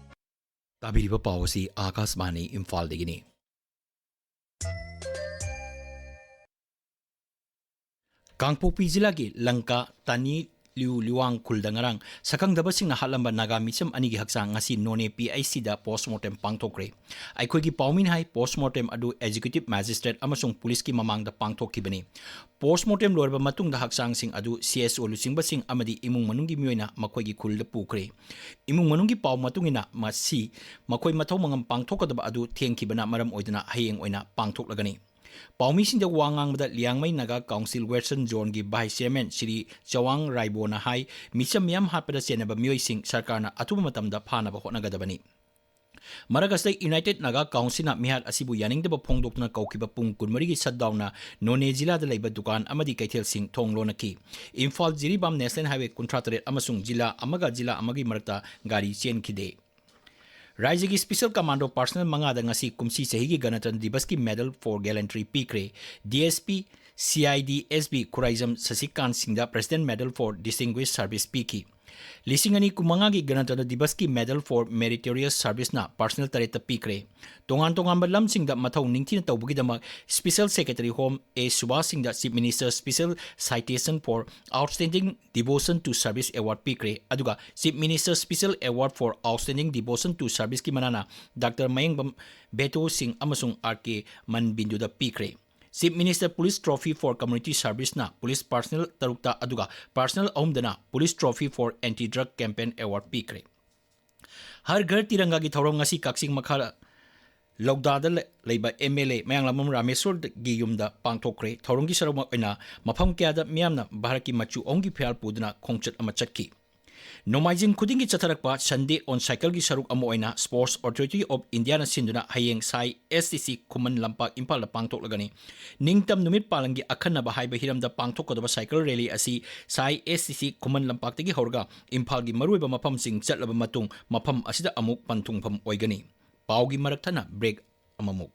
ꯇꯥꯕꯤꯔꯤꯕ ꯄꯥꯎ ꯑꯁꯤ ꯑꯥꯀꯥꯁꯕꯥꯅꯤ ꯏꯝꯐꯥꯜꯗꯒꯤꯅꯤ꯫ ꯀꯥꯡꯄꯣꯛꯄꯤ ꯖꯤꯂꯥꯒꯤ ꯂꯪꯀꯥ ꯇꯥꯅꯤ ꯂꯤꯎ ꯂꯤꯋꯥꯡ ꯈꯨꯜꯗ ꯉꯔꯥꯡ ꯁꯛꯈꯪꯗꯕꯁꯤꯡꯅ ꯍꯥꯠꯂꯝꯕ ꯅꯥꯒꯥ ꯃꯤꯆꯝ ꯑꯅꯤꯒꯤ ꯍꯛꯆꯥꯡ ꯉꯁꯤ ꯅꯣꯅꯦ ꯄꯤ ꯑꯩꯆ ꯁꯤꯗ ꯄꯣꯁꯃꯣꯔꯇꯦꯝ ꯄꯥꯡꯊꯣꯛꯈ꯭ꯔꯦ꯫ ꯑꯩꯈꯣꯏꯒꯤ ꯄꯥꯎꯃꯤꯅ ꯍꯥꯏ, ꯄꯣꯁꯃꯣꯔꯇꯦꯝ ꯑꯗꯨ ꯑꯦꯛꯖꯤꯀ꯭ꯌꯨꯇꯤꯚ ꯃꯦꯖꯤꯁꯇ꯭ꯔꯦꯠ ꯑꯃꯁꯨꯡ ꯄꯨꯂꯤꯁꯀꯤ ꯃꯃꯥꯡꯗ ꯄꯥꯡꯊꯣꯛꯈꯤꯕꯅꯤ꯫ ꯄꯣꯁꯃꯣꯔꯇꯦꯝ ꯂꯣꯏꯔꯕ ꯃꯇꯨꯡꯗ ꯍꯛꯆꯥꯡꯁꯤꯡ ꯑꯗꯨ ꯁꯤ ꯑꯦꯁ ꯑꯣ ꯂꯨꯆꯤꯡꯕꯁꯤꯡ ꯑꯃꯗꯤ ꯏꯃꯨꯡ ꯃꯅꯨꯡꯒꯤ ꯃꯤꯑꯣꯏꯅ ꯃꯈꯣꯏꯒꯤ ꯈꯨꯜꯗ ꯄꯨꯈ꯭ꯔꯦ꯫ ꯏꯃꯨꯡ ꯃꯅꯨꯡꯒꯤ ꯄꯥꯎ ꯃꯇꯨꯡ ꯏꯟꯅ, ꯃꯁꯤ ꯃꯈꯣꯏ ꯃꯊꯧ ꯃꯉꯝ ꯄꯥꯡꯊꯣꯛꯀꯗꯕ ꯑꯗꯨ ꯊꯦꯡꯈꯤꯕꯅ ꯃꯔꯝ ꯑꯣꯏꯗꯨꯅ ꯍꯌꯦꯡ ꯑꯣꯏꯅ ꯄꯥꯡꯊꯣꯛꯂꯒꯅꯤ꯫ ꯄꯥꯎꯃꯤꯁꯤꯡꯗ ꯋꯥ ꯉꯥꯡꯕꯗ ꯂꯤꯌꯥꯡꯃꯩ ꯅꯥꯒꯥ ꯀꯥꯎꯟꯁꯤꯜ ꯋꯦꯁꯇꯔꯟ ꯖꯣꯟꯒꯤ ꯚꯥꯏꯁ ꯆꯤꯌꯔꯃꯦꯟ ꯁ꯭ꯔꯤ ꯆꯋꯥꯡ ꯔꯥꯏꯕꯣꯅ ꯍꯥꯏ, ꯃꯤꯆꯝ ꯃꯤꯌꯥꯝ ꯍꯥꯠꯄꯗ ꯆꯦꯟꯅꯕ ꯃꯤꯑꯣꯏꯁꯤꯡ ꯁꯔꯀꯥꯔꯅ ꯑꯊꯨꯕ ꯃꯇꯝꯗ ꯐꯥꯅꯕ ꯍꯣꯠꯅꯒꯗꯕꯅꯤ꯫ ꯃꯔꯛ ꯑꯁꯤꯗ ꯌꯨꯅꯥꯏꯇꯦꯗ ꯅꯥꯒꯥ ꯀꯥꯎꯟꯁꯤꯜꯅ ꯃꯤꯍꯥꯠ ꯑꯁꯤꯕꯨ ꯌꯥꯅꯤꯡꯗꯕ ꯐꯣꯡꯗꯣꯛꯇꯨꯅ ꯀꯧꯈꯤꯕ ꯄꯨꯡ ꯀꯨꯟꯃꯔꯤꯒꯤ ꯁꯠꯗꯥꯎꯟꯅ ꯅꯣꯅꯦ ꯖꯤꯂꯥꯗ ꯂꯩꯕ ꯗꯨꯀꯥꯟ ꯑꯃꯗꯤ ꯀꯩꯊꯦꯜꯁꯤꯡ ꯊꯣꯡ ꯂꯣꯟꯅꯈꯤ꯫ ꯏꯝꯐꯥꯜ ꯖꯤꯔꯤꯕꯥꯝ ꯅꯦꯁꯅꯦꯜ ꯍꯥꯏꯋꯦ ꯀꯨꯟꯊ꯭ꯔꯥ ꯇꯔꯦꯠ ꯑꯃꯁꯨꯡ ꯖꯤꯂꯥ ꯑꯃꯒ ꯖꯤꯂꯥ ꯑꯃꯒꯤ ꯃꯔꯛꯇ ꯒꯥꯔꯤ ꯆꯦꯟꯈꯤꯗꯦ꯫ ꯔꯥꯏꯖ꯭ꯌꯒꯤ ꯁ꯭ꯄꯦꯁꯤꯌꯦꯜ ꯀꯃꯥꯟꯗꯣ ꯄꯔꯁꯅꯦꯜ ꯃꯉꯥꯗ ꯉꯁꯤ ꯀꯨꯝꯁꯤ ꯆꯍꯤꯒꯤ ꯒꯅꯇꯟꯇ꯭ꯔ ꯗꯤꯕꯁꯀꯤ ꯃꯦꯗꯜ ꯐꯣꯔ ꯒꯦꯂꯦꯟꯇ꯭ꯔꯤ ꯄꯤꯈ꯭ꯔꯦ꯫ D S P C I D S B Khuraijam Sashikan ꯁꯤꯡꯗ president medal for distinguished service ꯄꯤꯈꯤ꯫ ꯂꯤꯁꯤꯡ ꯑꯅꯤ ꯀꯨꯟꯃꯉꯥꯒꯤ ꯒꯅꯇꯟꯇ꯭ꯔ ꯗꯤꯕꯁꯀꯤ ꯃꯦꯗꯜ ꯐꯣꯔ ꯃꯦꯔꯤꯇꯣꯔꯤꯌꯁ ꯁꯔꯚꯤꯁꯅ ꯄꯔꯁꯅꯦꯜ ꯇꯔꯦꯠꯇ ꯄꯤꯈ꯭ꯔꯦ꯫ ꯇꯣꯉꯥꯟ ꯇꯣꯉꯥꯟꯕ ꯂꯝꯁꯤꯡꯗ ꯃꯊꯧ ꯅꯤꯡꯊꯤꯅ ꯇꯧꯕꯒꯤꯗꯃꯛ ꯁ꯭ꯄꯦꯁꯤꯌꯦꯜ ꯁꯦꯀ꯭ꯔꯦꯇꯔꯤ ꯍꯣꯝ ꯑꯦ ꯁꯨꯕꯥꯁ ꯁꯤꯡꯗ chief minister special citation for outstanding devotion to service award ꯄꯤꯈ꯭ꯔꯦ꯫ ꯑꯗꯨꯒ chief minister special award for outstanding devotion to ꯁꯔꯚꯤꯁꯀꯤ ꯃꯅꯥꯅ ꯗꯥꯛꯇꯔ ꯃꯌꯦꯡꯕꯝ ꯕꯦꯇꯣ ꯁꯤꯡ ꯑꯃꯁꯨꯡ ꯑꯥꯔ ꯀꯦ ꯃꯟꯕꯤꯟꯗꯨꯗ ꯄꯤꯈ꯭ꯔꯦ꯫ Chief minister police trophy for community ꯁꯔꯚꯤꯁꯅ ꯄꯨꯂꯤꯁ ꯄꯔꯁꯅꯦꯜ ꯇꯔꯨꯛꯇ, ꯑꯗꯨꯒ ꯄꯔꯁꯅꯦꯜ ꯑꯍꯨꯝꯗꯅ police trophy for anti drug campaign award ꯄꯤꯈ꯭ꯔꯦ꯫ ꯍꯔ ꯘꯔ ꯇꯤꯔꯪꯒꯥꯒꯤ ꯊꯧꯔꯝ ꯉꯁꯤ ꯀꯛꯆꯤꯡ ꯃꯈꯥ ꯂꯧꯗꯥꯗ ꯂꯩ-, ꯂꯩꯕ ꯑꯦꯝ ꯑꯦꯜ ꯑꯦ ꯃꯌꯥꯡꯂꯥꯝꯕꯝ ꯔꯥꯃꯦꯁꯣꯔꯒꯤ ꯌꯨꯝꯗ ꯄꯥꯡꯊꯣꯛꯈ꯭ꯔꯦ꯫ ꯊꯧꯔꯝꯒꯤ ꯁꯔꯨꯛ ꯑꯣꯏꯅ ꯃꯐꯝ ꯀꯌꯥꯗ ꯃꯤꯌꯥꯝꯅ ꯚꯥꯔꯠꯀꯤ ꯃꯆꯨ ꯑꯍꯨꯝꯒꯤ ꯐꯤꯔꯥꯜ ꯄꯨꯗꯨꯅ ꯈꯣꯡꯆꯠ ꯑꯃ ꯆꯠꯈꯤ꯫ ꯅꯣꯡꯃꯥꯏꯖꯤꯡ ꯈꯨꯗꯤꯡꯒꯤ ꯆꯠꯊꯔꯛꯄ ꯁꯟꯗꯦ ꯑꯣꯟ ꯁꯥꯏꯀꯜꯒꯤ ꯁꯔꯨꯛ ꯑꯃ ꯑꯣꯏꯅ ꯁ꯭ꯄꯣꯔꯠꯁ ꯑꯣꯊꯣꯔꯤꯇꯤ ꯑꯣꯐ ꯏꯟꯗꯤꯌꯥꯅ ꯁꯤꯟꯗꯨꯅ ꯍꯌꯦꯡ ꯁꯥꯏ ꯑꯦꯁ ꯇꯤ ꯁꯤ ꯈꯨꯃꯟ ꯂꯝꯄꯥꯛ ꯏꯝꯐꯥꯜꯗ ꯄꯥꯡꯊꯣꯛꯂꯒꯅꯤ꯫ ꯅꯤꯡꯇꯝ ꯅꯨꯃꯤꯠ ꯄꯥꯂꯟꯒꯤ ꯑꯈꯟꯅꯕ ꯍꯥꯏꯕ ꯍꯤꯔꯝꯗ ꯄꯥꯡꯊꯣꯛꯀꯗꯕ ꯁꯥꯏꯀꯜ ꯔꯦꯂꯤ ꯑꯁꯤ ꯁꯥꯏ ꯑꯦꯁ ꯇꯤ ꯁꯤ ꯈꯨꯃꯟ ꯂꯝꯄꯥꯛꯇꯒꯤ ꯍꯧꯔꯒ ꯏꯝꯐꯥꯜꯒꯤ ꯃꯔꯨꯑꯣꯏꯕ ꯃꯐꯝꯁꯤꯡ ꯆꯠꯂꯕ ꯃꯇꯨꯡ ꯃꯐꯝ ꯑꯁꯤꯗ ꯑꯃꯨꯛ ꯄꯟꯊꯨꯡꯐꯝ ꯑꯣꯏꯒꯅꯤ꯫ ꯄꯥꯎꯒꯤ ꯃꯔꯛ ꯊꯠꯅ ꯕ꯭ꯔꯦꯛ ꯑꯃꯃꯨꯛ꯫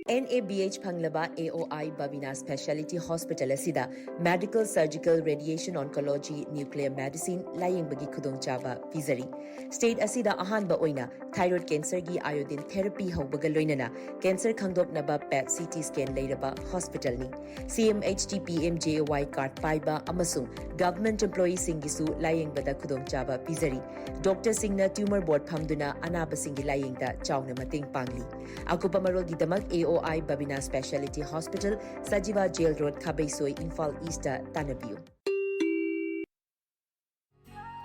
NABH ꯐꯪꯂꯕ AOI Babina Speciality Hospital ꯑꯁꯤꯗ Medical, Surgical, Radiation Oncology, Nuclear Medicine ꯂꯥꯌꯦꯡꯕꯒꯤ ꯈꯨꯗꯣꯡꯆꯥꯕ ꯄꯤꯖꯔꯤ꯫ State ꯑꯁꯤꯗ ꯑꯍꯥꯟꯕ ꯑꯣꯏꯅ thyroid cancerꯒꯤ iodine therapy ꯍꯧꯕꯒ ꯂꯣꯏꯅꯅ cancer ꯈꯪꯗꯣꯛꯅꯕ PET CT scan ꯂꯩꯔꯕ hospitalꯅꯤ꯫ CMHT PMJAY card ꯄꯥꯏꯕ ꯑꯃꯁꯨꯡ government employeeꯁꯤꯡꯒꯤꯁꯨ ꯂꯥꯌꯦꯡꯕꯗ ꯈꯨꯗꯣꯡꯆꯥꯕ ꯄꯤꯖꯔꯤ꯫ Doctorꯁꯤꯡꯅ tumor board ꯐꯝꯗꯨꯅ ꯑꯅꯥꯕꯁꯤꯡꯒꯤ ꯂꯥꯌꯦꯡꯗ ꯆꯥꯎꯅ ꯃꯇꯦꯡ ꯄꯥꯡꯂꯤ꯫ ꯑꯀꯨꯞꯄ ꯃꯔꯣꯜꯒꯤꯗꯃꯛ AOI Babina Speciality Hospital, Sajiwa Jail Road, ꯈꯥꯕꯩꯁꯣꯏ, Imphal Eastꯇ ꯇꯥꯟꯅꯕꯤꯌꯨ꯫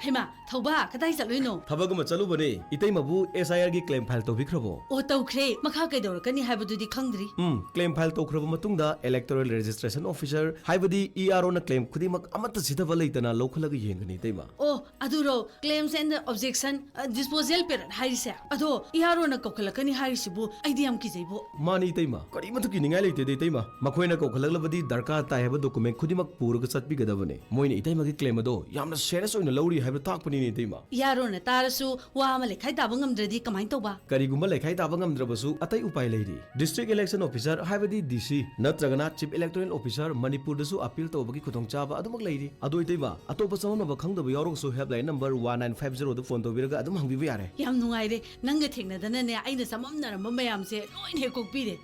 ꯍꯩꯃꯥ, ꯊꯧꯕꯥ, ꯀꯗꯥꯏ ꯆꯠꯂꯨꯏꯅꯣ? ꯊꯕꯛ ꯑꯃ ꯆꯠꯂꯨꯕꯅꯦ꯫ ꯏꯇꯩꯃꯕꯨ SIRꯒꯤ claim file ꯇꯧꯕꯤꯈ꯭ꯔꯕꯣ? ꯑꯣ, ꯇꯧꯈ꯭ꯔꯦ꯫ ꯃꯈꯥ ꯀꯩꯗꯧꯔꯛꯀꯅꯤ ꯍꯥꯏꯕꯗꯨꯗꯤ ꯈꯪꯗ꯭ꯔꯤ꯫ ꯎꯝ, claim file ꯇꯧꯈ꯭ꯔꯕ ꯃꯇꯨꯡꯗ Electoral Registration Officer, ꯍꯥꯏꯕꯗꯤ EROꯅ claim ꯈꯨꯗꯤꯡꯃꯛ ꯑꯃꯠꯇ ꯁꯤꯊꯕ ꯂꯩꯇꯅ ꯂꯧꯈꯠꯂꯒ ꯌꯦꯡꯒꯅꯤ, ꯏꯇꯩꯃ꯫ ꯑꯣ, ꯑꯗꯨꯔꯣ claims and objection, ꯑ, disposal period ꯍꯥꯏꯔꯤꯁꯦ? ꯑꯗꯣ EROꯅ ꯀꯧꯈꯠꯂꯛꯀꯅꯤ ꯍꯥꯏꯔꯤꯁꯤꯕꯨ ꯑꯩꯗꯤ ꯌꯥꯝ ꯀꯤꯖꯩꯕꯣ꯫ ꯃꯥꯅꯤ, ꯏꯇꯩꯃ꯫ ꯀꯔꯤꯃꯠꯇ ꯀꯤꯅꯤꯡꯉꯥꯏ ꯂꯩꯇꯦꯗ, ꯏꯇꯩꯃ꯫ ꯃꯈꯣꯏꯅ ꯀꯧꯈꯠꯂꯛꯂꯕꯗꯤ ꯗꯔꯀꯥꯔ ꯇꯥꯏ ꯍꯥꯏꯕ document ꯈꯨꯗꯤꯡꯃꯛ ꯄꯨꯔꯒ ꯆꯠꯄꯤꯒꯗꯕꯅꯦ꯫ ꯃꯣꯏꯅ ꯏꯇꯩꯃꯒꯤ claim ꯑꯗꯣ ꯌꯥꯝꯅ serious ꯑꯣꯏꯅ ꯂꯧꯔꯤ ꯍꯥꯏꯕ ꯇꯥꯛꯄꯅꯤꯅꯦ, ꯏꯇꯩꯃ꯫ EROꯅ ꯇꯥꯔꯁꯨ ꯋꯥ ꯑꯃ ꯂꯩꯈꯥꯏ ꯇꯥꯕ ꯉꯝꯗ꯭ꯔꯗꯤ ꯀꯃꯥꯏꯅ ꯇꯧꯕ? ꯀꯔꯤꯒꯨꯝꯕ ꯂꯩꯈꯥꯏ ꯇꯥꯕ ꯉꯝꯗ꯭ꯔꯕꯁꯨ ꯑꯇꯩ ꯎꯄꯥꯏ ꯂꯩꯔꯤ꯫ District Election Officer ꯍꯥꯏꯕꯗꯤ DC ꯅꯠꯇ꯭ꯔꯒꯅ Chief Electoral Officer ꯃꯅꯤꯄꯨꯔꯗꯁꯨ appeal ꯇꯧꯕꯒꯤ ꯈꯨꯗꯣꯡꯆꯥꯕ ꯑꯗꯨꯃꯛ ꯂꯩꯔꯤ꯫ ꯑꯗꯣ ꯏꯇꯩꯃ, ꯑꯇꯣꯞꯄ ꯆꯃꯝꯅꯕ ꯈꯪꯗꯕ ꯌꯥꯎꯔꯒꯁꯨ helpline number one nine five zeroꯗ phone ꯇꯧꯕꯤꯔꯒ ꯑꯗꯨꯝ ꯍꯪꯕꯤꯕ ꯌꯥꯔꯦ꯫ ꯌꯥꯝ ꯅꯨꯡꯉꯥꯏꯔꯦ, ꯅꯪꯒ ꯊꯦꯡꯅꯗꯅꯅꯦ ꯑꯩꯅ ꯆꯃꯝꯅꯔꯝꯕ ꯃꯌꯥꯝꯁꯦ ꯂꯣꯏꯅ ꯍꯦꯛ ꯀꯣꯛꯄꯤꯔꯦ꯫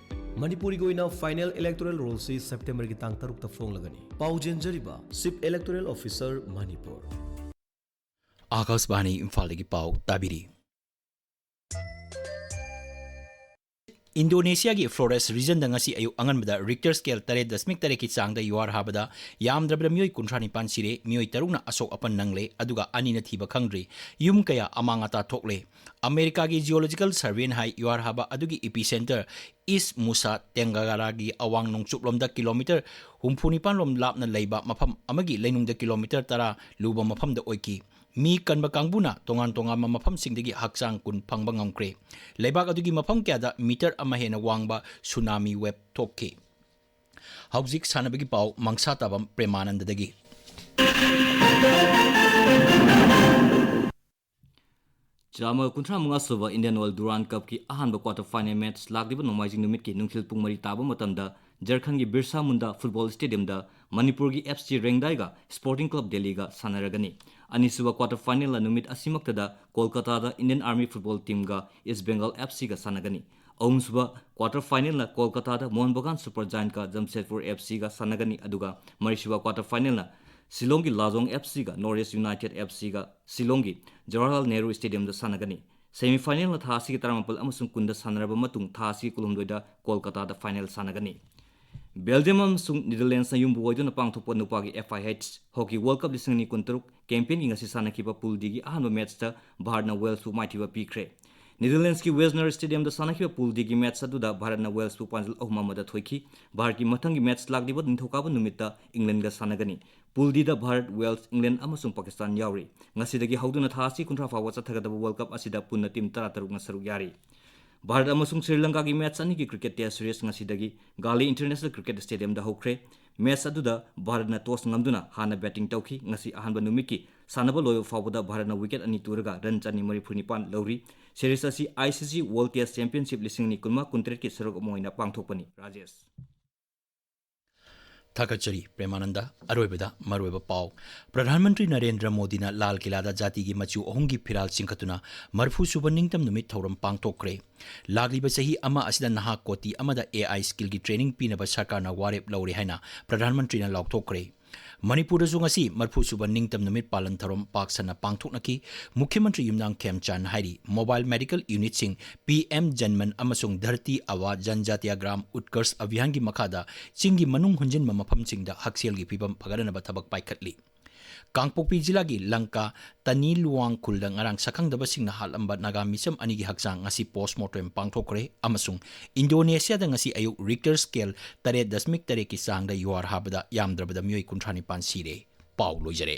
ꯃꯅꯤꯄꯨꯔꯒꯤ ꯑꯣꯏꯅ final electoral rollꯁꯤ Septemberꯒꯤ ꯇꯥꯡ ꯇꯔꯨꯛꯇ ꯐꯣꯡꯂꯒꯅꯤ꯫ ꯄꯥꯎ ꯆꯦꯟꯖꯔꯤꯕ Chief Electoral Officer ꯃꯅꯤꯄꯨꯔ꯫ ꯑꯥꯀꯥꯁꯕꯥꯅꯤ ꯏꯝꯐꯥꯜꯗꯒꯤ ꯄꯥꯎ ꯇꯥꯕꯤꯔꯤ꯫ ꯏꯟꯗꯣꯅꯦꯁꯤꯌꯥꯒꯤ ꯐ꯭ꯂꯣꯔꯦꯁ ꯔꯤꯖꯟꯗ ꯉꯁꯤ ꯑꯌꯨꯛ ꯑꯉꯟꯕꯗ ꯔꯤꯛꯇꯔ ꯁ꯭ꯀꯦꯜ ꯇꯔꯦꯠ ꯗꯁꯃꯤꯛ ꯇꯔꯦꯠꯀꯤ ꯆꯥꯡꯗ ꯌꯨꯍꯥꯔ ꯍꯥꯕꯗ ꯌꯥꯝꯗ꯭ꯔꯕꯗ ꯃꯤꯑꯣꯏ ꯀꯨꯟꯊ꯭ꯔꯥ ꯅꯤꯄꯥꯟ ꯁꯤꯔꯦ, ꯃꯤꯑꯣꯏ ꯇꯔꯨꯛꯅ ꯑꯁꯣꯛ ꯑꯄꯟ ꯅꯪꯂꯦ, ꯑꯗꯨꯒ ꯑꯅꯤꯅ ꯊꯤꯕ ꯈꯪꯗ꯭ꯔꯤ꯫ ꯌꯨꯝ ꯀꯌꯥ ꯑꯃꯥꯡ ꯑꯇꯥ ꯊꯣꯛꯂꯦ꯫ ꯑꯃꯦꯔꯤꯀꯥꯒꯤ Geological Surveyꯅ ꯍꯥꯏ, ꯌꯨꯍꯥꯔ ꯍꯥꯕ ꯑꯗꯨꯒꯤ epicenter ꯏꯁ ꯃꯨꯁꯥ ꯇꯦꯡꯒꯥꯔꯥꯒꯤ ꯑꯋꯥꯡ ꯅꯣꯡꯆꯨꯞꯂꯣꯝꯗ ꯀꯤꯂꯣꯃꯤꯇꯔ ꯍꯨꯝꯐꯨ ꯅꯤꯄꯥꯟ ꯂꯣꯝ ꯂꯥꯞꯅ ꯂꯩꯕ ꯃꯐꯝ ꯑꯃꯒꯤ ꯂꯩꯅꯨꯡꯗ ꯀꯤꯂꯣꯃꯤꯇꯔ ꯇꯔꯥ ꯂꯨꯕ ꯃꯐꯝꯗ ꯑꯣꯏꯈꯤ꯫ ꯃꯤ ꯀꯟꯕ ꯀꯥꯡꯕꯨꯅ ꯇꯣꯉꯥꯟ ꯇꯣꯉꯥꯟꯕ ꯃꯐꯝꯁꯤꯡꯗꯒꯤ ꯍꯛꯆꯥꯡ ꯀꯨꯟ ꯐꯪꯕ ꯉꯝꯈ꯭ꯔꯦ꯫ ꯂꯩꯕꯥꯛ ꯑꯗꯨꯒꯤ ꯃꯐꯝ ꯀꯌꯥꯗ ꯃꯤꯇꯔ ꯑꯃ ꯍꯦꯟꯅ ꯋꯥꯡꯕ ꯁꯨꯅꯥꯃꯤ ꯋꯦꯕ ꯊꯣꯛꯈꯤ꯫ ꯍꯧꯖꯤꯛ ꯁꯥꯟꯅꯕꯒꯤ ꯄꯥꯎ, ꯃꯪꯁꯥꯇꯥꯕꯝ ꯄ꯭ꯔꯦꯃꯥꯅꯟꯗꯗꯒꯤ꯫ ꯆꯥꯝꯃ ꯀꯨꯟꯊ꯭ꯔꯥ ꯃꯉꯥ ꯁꯨꯕ Indian Oil Durand Cupꯀꯤ ꯑꯍꯥꯟꯕ quarter final match ꯂꯥꯛꯂꯤꯕ ꯅꯣꯡꯃꯥꯏꯖꯤꯡ ꯅꯨꯃꯤꯠꯀꯤ ꯅꯨꯡꯊꯤꯜ ꯄꯨꯡ ꯃꯔꯤ ꯇꯥꯕ ꯃꯇꯝꯗ ꯖꯔꯈꯟꯒꯤ ꯕꯤꯔꯁꯥ ꯃꯨꯟꯗꯥ football stadiumꯗ ꯃꯅꯤꯄꯨꯔꯒꯤ F C ꯔꯦꯡꯗꯥꯏꯒ Sporting Club Delhiꯒ ꯁꯥꯟꯅꯔꯒꯅꯤ꯫ ꯑꯅꯤꯁꯨꯕ quarter finalꯅ ꯅꯨꯃꯤꯠ ꯑꯁꯤꯃꯛꯇꯗ ꯀꯣꯜꯀꯇꯥꯗ Indian Army football teamꯒ East Bengal F Cꯒ ꯁꯥꯟꯅꯒꯅꯤ꯫ ꯑꯍꯨꯝꯁꯨꯕ quarter finalꯅ ꯀꯣꯜꯀꯇꯥꯗ Mohan ꯕꯒꯥꯟ Super Giantꯀ Jamshedpur F Cꯒ ꯁꯥꯟꯅꯒꯅꯤ, ꯑꯗꯨꯒ ꯃꯔꯤꯁꯨꯕ quarter finalꯅ ꯁꯤꯂꯣꯡꯒꯤ ꯂꯥꯖꯣꯡ F Cꯒ North East United F Cꯒ ꯁꯤꯂꯣꯡꯒꯤ Jawaharlal Nehru stadiumꯗ ꯁꯥꯟꯅꯒꯅꯤ꯫ Semi finalꯅ ꯊꯥ ꯑꯁꯤꯒꯤ ꯇꯔꯥꯃꯥꯄꯜ ꯑꯃꯁꯨꯡ ꯀꯨꯟꯗ ꯁꯥꯟꯅꯔꯕ ꯃꯇꯨꯡ ꯊꯥ ꯑꯁꯤꯒꯤ ꯀꯨꯟꯍꯨꯝꯗꯣꯏꯗ ꯀꯣꯜꯀꯇꯥꯗ final ꯁꯥꯟꯅꯒꯅꯤ꯫ Belgium ꯑꯃꯁꯨꯡ Netherlandsꯅ ꯌꯨꯝꯕꯨ ꯑꯣꯏꯗꯨꯅ ꯄꯥꯡꯊꯣꯛꯄ ꯅꯨꯄꯥꯒꯤ F I H Hockey World Cup ꯂꯤꯁꯤꯡ ꯑꯅꯤ ꯀꯨꯟꯇꯔꯨꯛ campaignꯒꯤ ꯉꯁꯤ ꯁꯥꯟꯅꯈꯤꯕ Pool Dꯒꯤ ꯑꯍꯥꯟꯕ matchꯇ ꯚꯥꯔꯠꯅ Walesꯄꯨ ꯃꯥꯏꯊꯤꯕ ꯄꯤꯈ꯭ꯔꯦ꯫ Netherlandsꯀꯤ Wagner Stadiumꯗ ꯁꯥꯟꯅꯈꯤꯕ Pool Dꯒꯤ match ꯑꯗꯨꯗ ꯚꯥꯔꯠꯅ Walesꯄꯨ ꯄꯥꯟꯖꯜ ꯑꯍꯨꯝ ꯑꯃꯗ ꯊꯣꯏꯈꯤ꯫ ꯚꯥꯔꯠꯀꯤ ꯃꯊꯪꯒꯤ match ꯂꯥꯛꯂꯤꯕ ꯅꯤꯡꯊꯧꯀꯥꯕ ꯅꯨꯃꯤꯠꯇ Englandꯒ ꯁꯥꯟꯅꯒꯅꯤ꯫ Pool Dꯗ ꯚꯥꯔꯠ, Wales, England ꯑꯃꯁꯨꯡ ꯄꯥꯀꯤꯁꯇꯥꯟ ꯌꯥꯎꯔꯤ꯫ ꯉꯁꯤꯗꯒꯤ ꯍꯧꯗꯨꯅ ꯊꯥ ꯑꯁꯤ ꯀꯨꯟꯊ꯭ꯔꯥ ꯐꯥꯎꯕ ꯆꯠꯊꯒꯗꯕ World Cup ꯑꯁꯤꯗ ꯄꯨꯟꯅ team ꯇꯔꯥꯇꯔꯨꯛꯅ ꯁꯔꯨꯛ ꯌꯥꯔꯤ꯫ ꯚꯥꯔꯠ ꯑꯃꯁꯨꯡ ꯁ꯭ꯔꯤ ꯂꯪꯀꯥꯒꯤ match ꯑꯅꯤꯒꯤ cricket test series ꯉꯁꯤꯗꯒꯤ ꯒꯥꯂꯤ International Cricket Stadiumꯗ ꯍꯧꯈ꯭ꯔꯦ꯫ Match ꯑꯗꯨꯗ ꯚꯥꯔꯠꯅ toss ꯉꯝꯗꯨꯅ ꯍꯥꯟꯅ batting ꯇꯧꯈꯤ꯫ ꯉꯁꯤ ꯑꯍꯥꯟꯕ ꯅꯨꯃꯤꯠꯀꯤ ꯁꯥꯟꯅꯕ ꯂꯣꯏꯕ ꯐꯥꯎꯕꯗ ꯚꯥꯔꯠꯅ wicket ꯑꯅꯤ ꯇꯨꯔꯒ run ꯆꯅꯤ ꯃꯔꯤꯐꯨ ꯅꯤꯄꯥꯟ ꯂꯧꯔꯤ꯫ Series ꯑꯁꯤ I C C World Test Championship ꯂꯤꯁꯤꯡ ꯑꯅꯤ ꯀꯨꯟꯃꯉꯥ ꯀꯨꯟꯇꯔꯦꯠꯀꯤ ꯁꯔꯨꯛ ꯑꯃ ꯑꯣꯏꯅ ꯄꯥꯡꯊꯣꯛꯄꯅꯤ꯫ ꯔꯥꯖꯦꯁ꯫ ꯊꯥꯒꯠꯆꯔꯤ ꯄ꯭ꯔꯦꯃꯥꯅꯟꯗ꯫ ꯑꯔꯣꯏꯕꯗ ꯃꯔꯨꯑꯣꯏꯕ ꯄꯥꯎ꯫ ꯄ꯭ꯔꯙꯥꯟ ꯃꯟꯇ꯭ꯔꯤ ꯅꯔꯦꯟꯗ꯭ꯔ ꯃꯣꯗꯤꯅ ꯂꯥꯜ ꯀꯤꯂꯥꯗ ꯖꯥꯇꯤꯒꯤ ꯃꯆꯨ ꯑꯍꯨꯝꯒꯤ ꯐꯤꯔꯥꯜ ꯆꯤꯡꯈꯠꯇꯨꯅ ꯃꯔꯤꯐꯨ ꯁꯨꯕ ꯅꯤꯡꯇꯝ ꯅꯨꯃꯤꯠ ꯊꯧꯔꯝ ꯄꯥꯡꯊꯣꯛꯈ꯭ꯔꯦ꯫ ꯂꯥꯛꯂꯤꯕ ꯆꯍꯤ ꯑꯃ ꯑꯁꯤꯗ ꯅꯍꯥ ꯀꯣꯇꯤ ꯑꯃꯗ A I skillꯒꯤ training ꯄꯤꯅꯕ ꯁꯔꯀꯥꯔꯅ ꯋꯥꯔꯦꯞ ꯂꯧꯔꯦ ꯍꯥꯏꯅ ꯄ꯭ꯔꯙꯥꯟ ꯃꯟꯇ꯭ꯔꯤꯅ ꯂꯥꯎꯊꯣꯛꯈ꯭ꯔꯦ꯫ ꯃꯅꯤꯄꯨꯔꯗꯁꯨ ꯉꯁꯤ ꯃꯔꯤꯐꯨ ꯁꯨꯕ ꯅꯤꯡꯇꯝ ꯅꯨꯃꯤꯠ ꯄꯥꯂꯟ ꯊꯧꯔꯝ ꯄꯥꯛ ꯁꯟꯅ ꯄꯥꯡꯊꯣꯛꯅꯈꯤ꯫ ꯃꯨꯈ꯭ꯌ ꯃꯟꯇ꯭ꯔꯤ ꯌꯨꯝꯅꯥꯝ ꯈꯦꯝꯆꯥꯟ ꯍꯥꯏꯔꯤ, mobile medical unitꯁꯤꯡ P M Janman ꯑꯃꯁꯨꯡ Dharti Aaba Janjatiya Gram Utkarsh Abhiyanꯒꯤ ꯃꯈꯥꯗ ꯆꯤꯡꯒꯤ ꯃꯅꯨꯡ ꯍꯨꯟꯖꯤꯟꯕ ꯃꯐꯝꯁꯤꯡꯗ ꯍꯛꯁꯦꯜꯒꯤ ꯐꯤꯕꯝ ꯐꯒꯠꯍꯟꯅꯕ ꯊꯕꯛ ꯄꯥꯏꯈꯠꯂꯤ꯫ ꯀꯥꯡꯄꯣꯛꯄꯤ ꯖꯤꯂꯥꯒꯤ ꯂꯪꯀꯥ ꯇꯅꯤ ꯂꯨꯋꯥꯡ ꯈꯨꯜꯗ ꯉꯔꯥꯡ ꯁꯛꯈꯪꯗꯕꯁꯤꯡꯅ ꯍꯥꯠꯂꯝꯕ ꯅꯥꯒꯥ ꯃꯤꯆꯝ ꯑꯅꯤꯒꯤ ꯍꯛꯆꯥꯡ ꯉꯁꯤ post mortem ꯄꯥꯡꯊꯣꯛꯈ꯭ꯔꯦ ꯑꯃꯁꯨꯡ ꯏꯟꯗꯣꯅꯦꯁꯤꯌꯥꯗ ꯉꯁꯤ ꯑꯌꯨꯛ Richter scale ꯇꯔꯦꯠ ꯗꯁꯃꯤꯛ ꯇꯔꯦꯠꯀꯤ ꯆꯥꯡꯗ ꯌꯨꯍꯥꯔ ꯍꯥꯕꯗ ꯌꯥꯝꯗ꯭ꯔꯕꯗ ꯃꯤꯑꯣꯏ ꯀꯨꯟꯊ꯭ꯔꯥ ꯅꯤꯄꯥꯟ ꯁꯤꯔꯦ꯫ ꯄꯥꯎ ꯂꯣꯏꯖꯔꯦ꯫